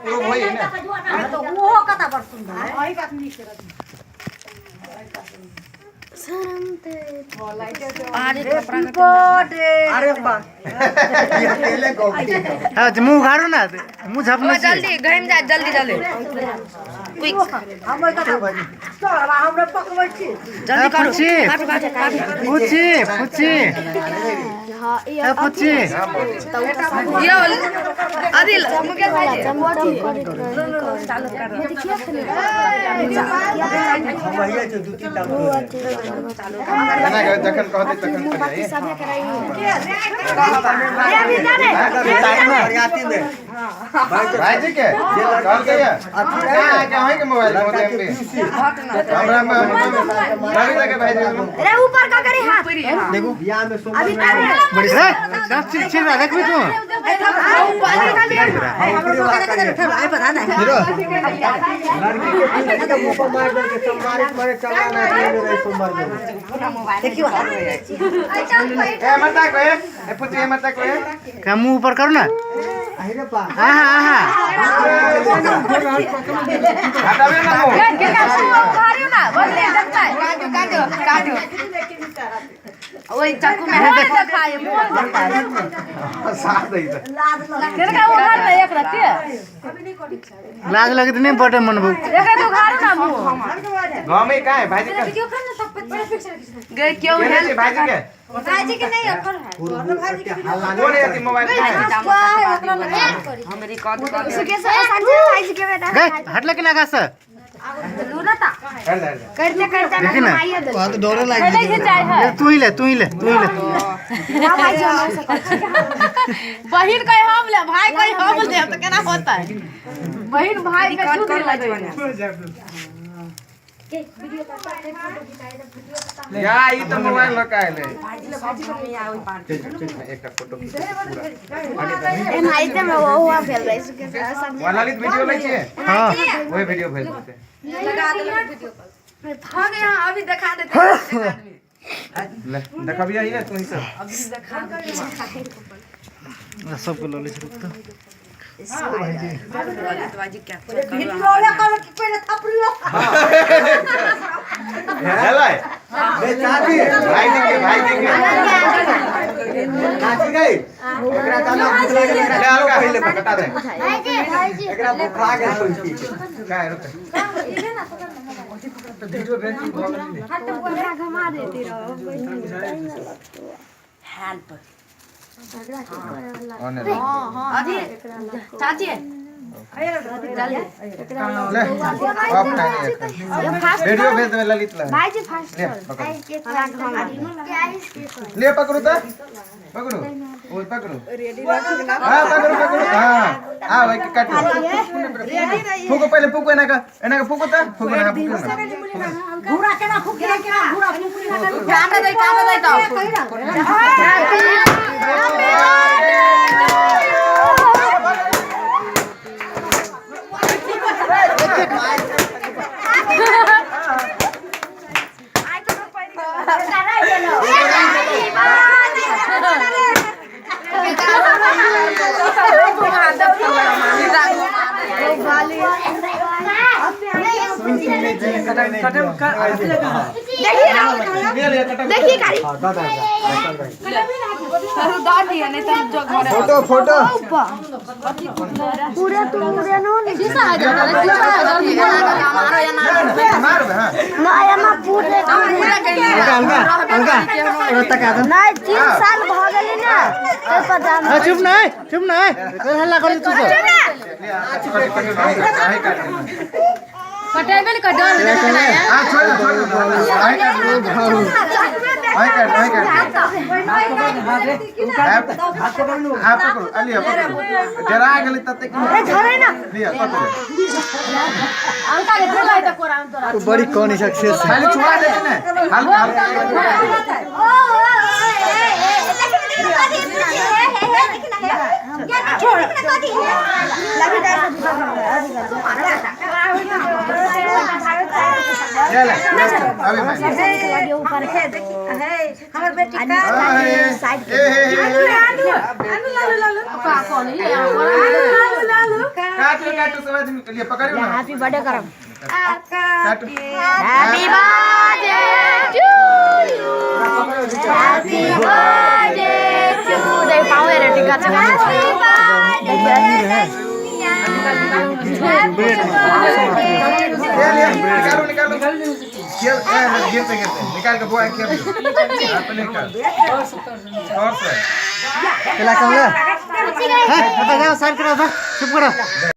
पूरा होई है ना। तो ओहो कता बड़ सुंदर है। अरे बा ये अकेले गोपी हाँ तो मुंह उघाड़ो ना, मुंह झपना चाहिए। जल्दी घाम जा, जल्दी जल्दी क्विक। हम कता तोरा हमरा पकबै छी। जल्दी करो। पूछी पूछी पूछी ए पूछी। यो अभी मुकेश भाई जी हम भैया जो दू तीन टा एना के जखन कहते तखन करिए। बरियाती में भाईजी के कहल के ये कहाँ के अहीं के मोबाइल में होते एमबी हमरा में लगी लगे भाईजी अरे ऊपर का करे हाथ। देखो बियाह में सोमवार बड़ी रे सब चिल चिल रहा देखबी तू। लड़की के पीछे के मुंह पर मार दे के सोमवार मारे चला ना रहे सोमवार में। देखियो ए मत को ए पूछी ए मत को ए का मुंह ऊपर करो ना। अरे बा आहा आहा हटाबे ना मुंह। उघारियो ना बोले देखता है। काटो काटो काटो, ओए चाकू में है देखाए मुंह देखाए। साथ दे दे। तेरे का उघार ना एक रत्ती लाज लगत नहीं बटे मन भूख। एक तो उघारो ना मुंह। गांव में का है भाईजी का? गए क्यों के हेल्प भाईजी के? भाईजी के नहीं अखर है। कौन है अथी मोबाइल का है? हम रिकॉर्ड कर सुके भाईजी के बेटा गए हट लगे ना गाछ से। कर दे। करते करते देखी ना। तो डरे लाग पहले खिंचाई है। ले, तू ही ले तू ही ले तू ही ले। भाईजी हम से बहिन कहे हम ले, भाई कहे हम ले, तो केना होता है? बहिन भाई के क्यों नहीं लगे? या ई तो मोबाइल लगा ले। एक फोटो पूरा एनाइते में वो हुआ भेल रहे सुके वहाँ ललित वीडियो लै छियै। हाँ वही वीडियो भेज देते। हो गया, अभी दिखा देते हैं। ले देखबिया ही तू ही सब। सबको लो ले रुक तो। भिटोले कर कि पहले थपड़ियो। हेलै बे चाची भाईजी के भाईजी के चाची गई एकरा दाना भूख लागल एकरा ले हल्का पहिले बता दे। भाईजी भाईजी एकरा भूख लागल होई का है रुक पूरा घुमा देती रहो। हेल्प ऑन अभी चाची ले ऑफ नहीं वीडियो भेज दे ललित ले। भाईजी फास्ट ले पकड़ो चल। ले पकड़ो तो पकड़ो वो पकड़ो। हां पकड़ो पकड़ो। हां आ भाई काटो फूको पहले फूको एना का फूको त फूको ना फूको ना। घुरा केना फुकरा केना घुरा फुकरा। काटा दे काटा दे तो देखिए गाड़ी फोटो फोटो पूरा तुम पूरा नो नहीं मार हां ना ना पूरे हल्का हल्का हल्का नहीं 3 साल भ गेली ना तो पता हाँ चुप ना चुप ना हल्ला कर तू सब। कटेबल का डर हां छोड़ छोड़ आई काट आई काट आई काट आप पकड़ो अलिया पकड़ो जरा गेली तते अरे धरे ना लिया पकड़ो अंका के दिलाई त कोराम तोरा तो बड़ी कौन सक्सेस है। खाली छुआ देते ना हल्का हल्का। ओ ए ए ए देखि देखि कथी हे हे हे देखि ना या छोड़ कथी हे लगी दाई ले ले अभी भाई लगे ऊपर हे देखी हे हमर बेटी का साइड ए हे हे लालू लालू लालू का कोन ये लालू लालू का काटो काटो सब आदमी के लिए पकड़ियो ना। हैप्पी बर्थडे करब। काटो। Happy birthday to you, happy birthday to they पाओ रे टिका छ। ले ले निकालो निकालो। खेल गिरते गिरते निकाल के बुआ खेल अपने निकाल और से चला कमला। हां, अब जाओ साइड करो, चुप करो।